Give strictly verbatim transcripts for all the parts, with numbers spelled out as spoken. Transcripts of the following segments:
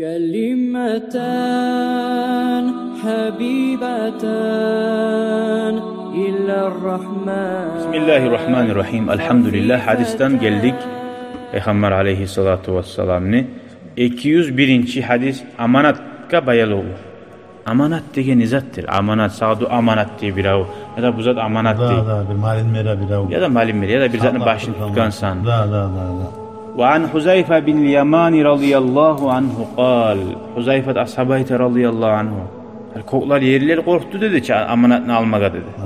كلمتان حبيبتان إلى الرحمن. بسم الله الرحمن الرحيم. الحمد لله. Гьадисден гелдик Пайхаммар алейгьиссалату вассаламны. Эки юз биринчи гьадис, аманатгъа баялавлу. Аманат деген не затдыр? Аманат, сагъа ду аманат дей бирев, яда бу зат аманат дей. Да, да, бир малын бере бирев. Яда малын бере, яда бир затны башын тутгъансан. Да, да, да, да. وعن حذيفة بن اليمان رضي الله عنه قال. Гьузайфат асгьаба айта, радияллагьу ангьу: «Гьали кёклер, ерлер къоркъду, — деди, — чи аманатны алмагъа», — деди. Гьа.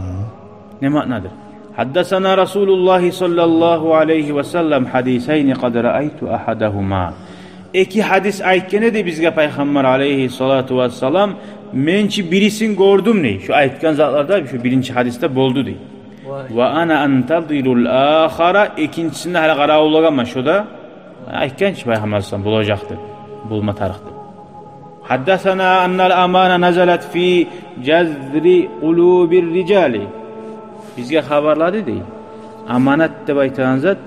Не маънадыр? حدثنا رسول الله صلى الله عليه وسلم حديثين قد رأيت أحدهما. Эки гьадис айтгъан эди бизге Пайхаммар алейгьиссалату вассалам, мен чи бирисин гёрдюм дей. Шо айтгъан затлар да шо биринчи гьадисде болду дей. Вай. وأنا أنتظر الآخر, экинчисин де гьали къаравуллагъанман, шо да айтгъан чы Пайхаммар алейгьиссалам болажакъ деп, болма тарыкъ деп. حدثنا أن الأمانة نزلت في جذر قلوب الرجال. Бизге хабарлады дей, аманат деп айтагъан зат,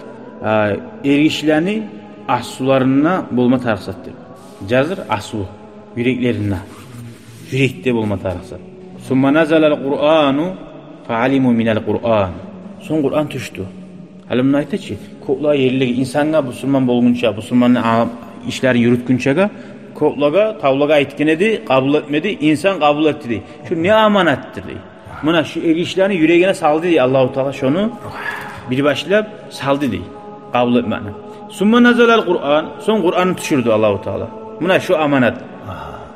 а, эргишилени аслуларында болма тарыкъ зат деп. Жазр — аслу, юреклеринде, юрекде болма тарыкъ зат. ثم نزل القرآن فعلموا من القرآن. Сонг Къуран тюшдю. Гьали муну айта чы, кёклеге, ерлеге, инсангъа, бусурман болгъунча, бусурманны а-, ишлерин юрютгюнчеге, кёклеге, тавлагъа айтгъан эди, къабул этмеди, инсан къабул этди дей. Шо не аманатдыр дей. Муна шо эргишилени юрегине салды дей Аллагьу Таала, шону бир башлап салды дей, къабул этмекни. ثم نزل القرآن, сонг Къуранны тюшюрдю Аллагьу Таала. Муна шо аманат.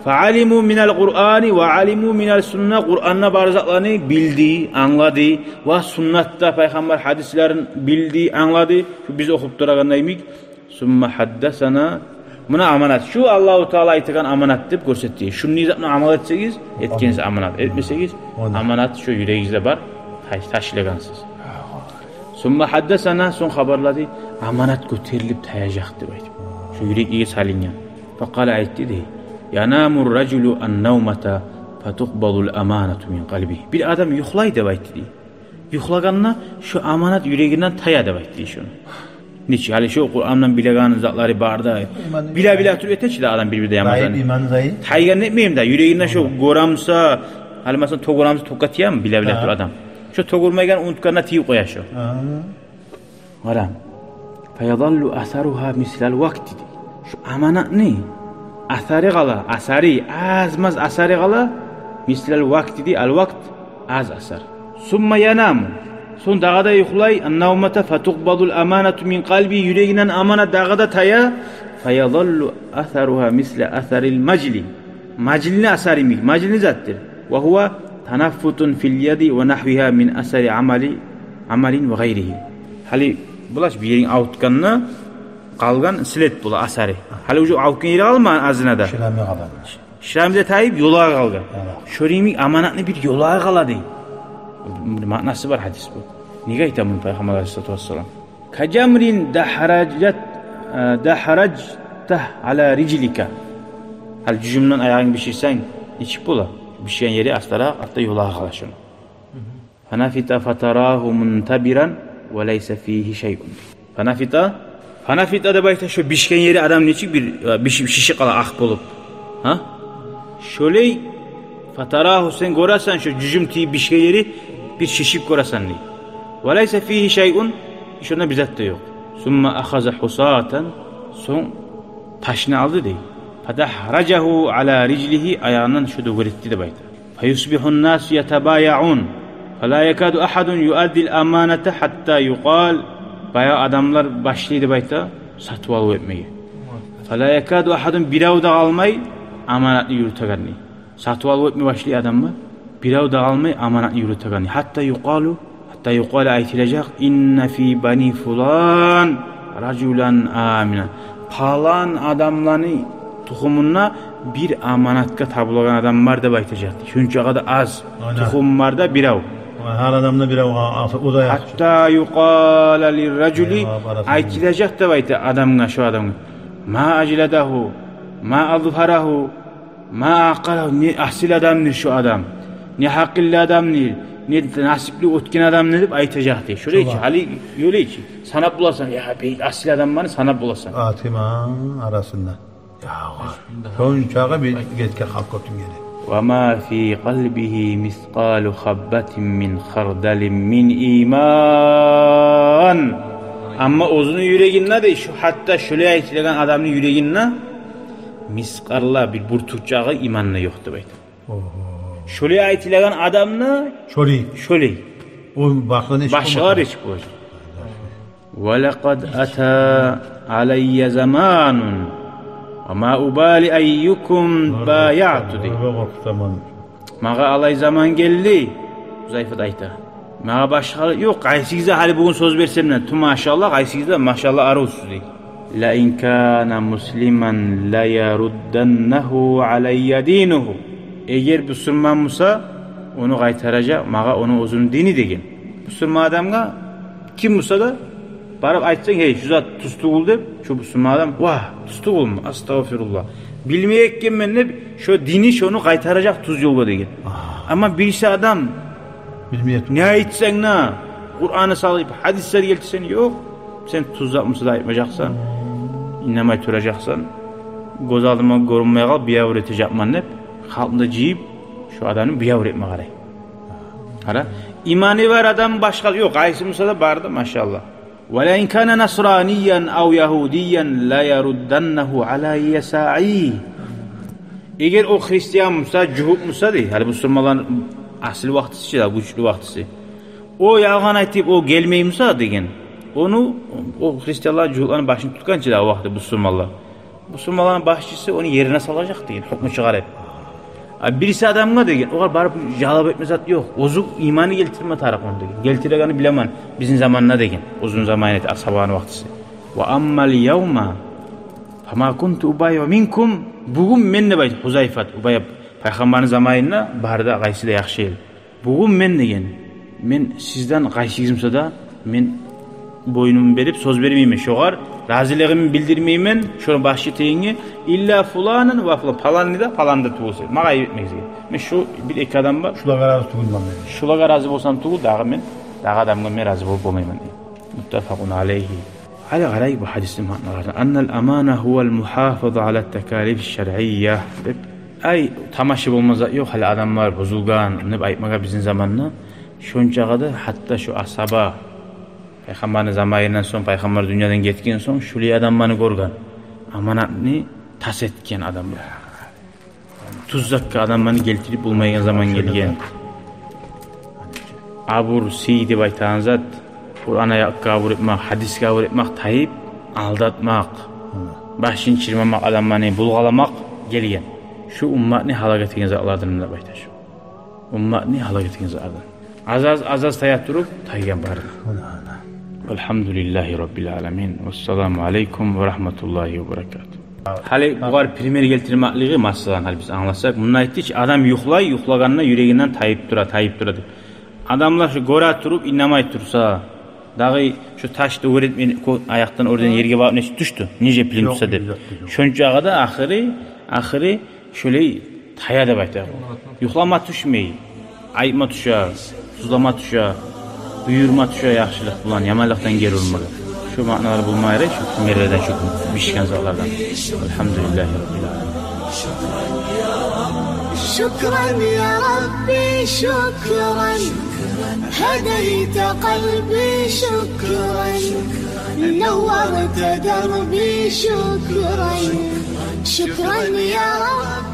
فعلموا من القرآن وعلموا من السنة. Къуранда бар затланы билди, англады. Ва суннатда Пайхаммар гьадислерин билди, англады. Шо биз охуп турагъан йимик. ثم حدثنا. Муна аманат. Шо Аллагьу Таала айтагъан аманат деп гёрсетди. Шуну не затны амал этсегиз, этгенсиз аманат. Этмесегиз, аманат шо юрегигизде бар, таш-, ташлагъансыз. ثم حدثنا, сонг хабарлады, аманат гётерилип таяжакъ деп айтып. Шо юрекге салынгъан. فقال, айтды дей: ينام الرجل النومة فتقبض الأمانة من قلبه. Бир адам юхлай деп айтды дей. Юхлагъанда шо аманат юрегинден тая деп айтды дей шону. Нечик, гьали шо Къурандан билеген затлары бар да, биле-биле туруп эте чи де адам бир-бирде яман затны. Иман зайып. Тайгъан этмейми де, юрегинде шо гёремсе, гьали масала, тёгюремсе, тёкге тиеми биле-биле туруп адам. Шо тёгюрмейген, унутгъанда тийип къоя шо. Къара. فيظل أثرها مثل الوقت дей. Шо аманатны асары къала, асары, аз-маз асары къала, مثل الوقت дей, الوقت, аз асар. ثم ينام. Сонг дагъы да юхлай, النومة فتقبض الأمانة من قلبه, юрегинден аманат дагъы да тая, فيظل أثرها مثل أثر المجل. Мажлини асары йимик, мажли не затдыр? وهو تنفث في اليد ونحوها من أثر عمل، عمل وغيره. Гьали булаш бир еринг авуртгъанда къалгъан след бола, асары. Гьали уже авуртгъан ери къалмагъан азына да. Шрами къалгъан. Шрами де тайып, ёлагъа къалгъан. Шо йимик аманатны бир ёлагъа къала дей. Бир маънасы бар гьадис бу. Неге айта муну Пайхаммар алейгьиссалату вассалам? كجمر دحرجت، э, دحرجته على رجلك. Гьали жюжюмден аягъынг биширсенг, нечик бола? Бишген ери астаракъ, артда ёлагъа къала шону. فنفث فتراه منتبرا وليس فيه شيء. فنفث، فنفث деп айта, шо бишген ери адам нечик бир, э, бишип, шишип къала акъ болуп. Гьа? Шолай فتراه, сен гёресен, шо жюжюм тийип бишген ери бир шишип гёресен дей. وليس فيه شيء, шонда бир зат да ёкъ. ثم أخذ حصاة, сонг ташны алды дей. فدحرجه على رجله, аягъындан шо дёгеретди деп айта. فيصبح الناس يتبايعون فلا يكاد أحد يؤدي الأمانة حتى يقال. Баягъы адамлар башлай деп айта сатып алыв этмеге. فلا يكاد أحد, бирев де къалмай аманатны юрютеген дей. Сатып алыв этме башлай адамлар, бирев де къалмай аманатны юрютеген дей. حتى يقال, гьатта يقال, айтылажакъ: إن في بني فلان رجلا أمينا. Палан адамланы тухумунда бир аманатгъа табулагъан адам бар деп айтажакъ дей. Шунча къадар аз тухум бар да бирев. Гьар адамда бирев къа-, къалса, о да яхшы. حتى يقال للرجل, айтылажакъ деп айта адамгъа, шо адамгъа: ما أجلده، ما أظفره، ما أعقله, не асил адамдыр шо адам, не гьакъыллы адамдыр, не насипли оьтген адамдыр деп айтажакъ дей. Шолай чы, гьали ёлай чы. Санап боласан, я, бек асил адамланы санап боласан. Атиман арасында. Шончакъы бир гетген халкъ гёрдюм гене. وما في قلبه مثقال حبة من خردل من إيمان. Амма оьзюню юрегинде де, шу, гьатта шолай айтылагъан адамны юрегинде мискъалла бир бюртюкчагъы иман да ёкъ деп айта. Огьо. Шолай айтылагъан адамны шолай. Шолай. О башгъа нечик болмаса? Башгъа нечик болажакъ? ولقد أتى علي زمان وما أبالي أيكم بايعت, дей. Магъа къоркъутаман. Магъа алай заман гелди, Гьузайфат айта. Магъа башгъа ёкъ, къайсыгъызгъа гьали бугюн сёз берсем де, ту машаллагь, къайсыгъызгъа машаллагь, арусуз, дей. لئن كان مسلما ليردنه علي دينه. Эгер бусурман буса, ону къайтаражакъ магъа ону оьзюню дини деген. Бусурман адамгъа ким буса да барып айтсанг, гьей, шу зат тюз тюгюл деп, шу бусурман адам, вагь, тюз тюгюлмю, астагъфируллагь, билмей экенмен деп, шу дини шону къайтаражакъ тюз ёлгъа деген. Агьа. Амма бириси адам билмей туруп, не айтсанг да, Къуръанны салып, гьадислер гелтирсенг, ёкъ, сен тюз зат буса да айтмажакъсан, иннемей туражакъсан. Гёз алдыма гёрюнмей къал, биябур этежекмен деп, халкъны да жыйып, шу адамны биябур этме къарай. Къара, иманы бар адам башгъа ёкъ, къайсы буса да барды, машаллагь. ولئن كان نصرانيا أو يهوديا ليردنه علي صاعي. Эгер о христиан буса, жугьут буса, дей, гьали бусурманланы асил вакътиси чи, гючлю вакътиси. О ялгъан айтып, о гелмей буса деген, ону, о христианлар, жугьутланы башын тутгъан чы да о вакътиде бусурманлар. Бусурманланы башчысы ону ерине салажакъ деген гьукму чыгъарып. А бириси адамгъа деген, огъар барып жалап этме зат ёкъ. Оьзю иманы гелтирме тарыкъ ону деген. Гелтирегенни билемен бизин заманда деген. Оьзюню заманы эди, асгьабаланы вакътиси. وأما اليوم فما كنت أبايع منكم. Бугюн мен, деп айта Гьузайфат, Убай, пайхаммарны заманында бары да къайсы да яхшы эди. Бугюн мен деген, мен сизден къайсыгъыз буса да, мен бойнум берип сёз бермеймен, шогъар разилигимни билдирмеймен, шону башчы этегенге, إلا فلانا وفلانا, паланны да, паланны да тюгюл эсе. Магъа айып этмегиз деген. Мен шу бир-эки адам бар. Шулагъа рази тюгюлмен мен. Шулагъа рази болсам тюгюл, дагъы мен, дагъы адамгъа мен рази болуп болмайман деген. متفق عليه. Гьали къарайыкъ бу гьадисни маъналарына. أن الأمان هو المحافظة على التكاليف الشرعية деп. Ай, тамаша болма зат ёкъ, гьали адамлар бузулгъан деп айтмагъа бизин заманда. Шончакъы да гьатта шу асгьаба, пайхаммарны заманындан сонг, пайхаммар дюньядан гетген сонг, шулай адамланы гёрген, аманатны тас этген адамлар. Тюз затгъа адамланы гелтирип болмайгъан заман гелген. Абур, сый деп айтагъан зат, Къуран аятгъа абур этмек, гьадисге абур этмек тайып, алдатмакъ, башын чырмамакъ, адамланы булгъаламакъ гелген. Шу умматны гьалак этеген затлардан деп айта шу. Умматны гьалак этеген затлардан. Аз-аз, аз-аз тая туруп, тайгъан бары. الحمد لله رب العالمين. والسلام عليكم ورحمة الله وبركاته. Гьали бугъар пример гелтирмеклиги, масала, гьали биз англасакъ, мунда айтды чы, адам юхлай, юхлагъанда юрегинден тайып тура, тайып тура деп. Адамлар шу гёре туруп, иннемей турса, дагъы шу таш да оьр этмей, ко-, аякъдан оьрден ерге барып нечик тюшдю, ниже пилин тюше деп. Ёкъ, ёкъ, ёкъ. Шончакъы да ахыры, ахыры шолай тая деп айта. Юхлама тюшмей, айтма тюше, тюзлеме тюше, буюрма тюше яхшылыкъ булан, яманлыкъдан гери урмагъа. Шу маъналар болма ярай шу примерлерден, шу бишген затлардан. الحمد لله رب العالمين. شكرا يا ربي، شكرا. هديت قلبي، شكرا. نورت دربي، شكرا. شكرا يا رب.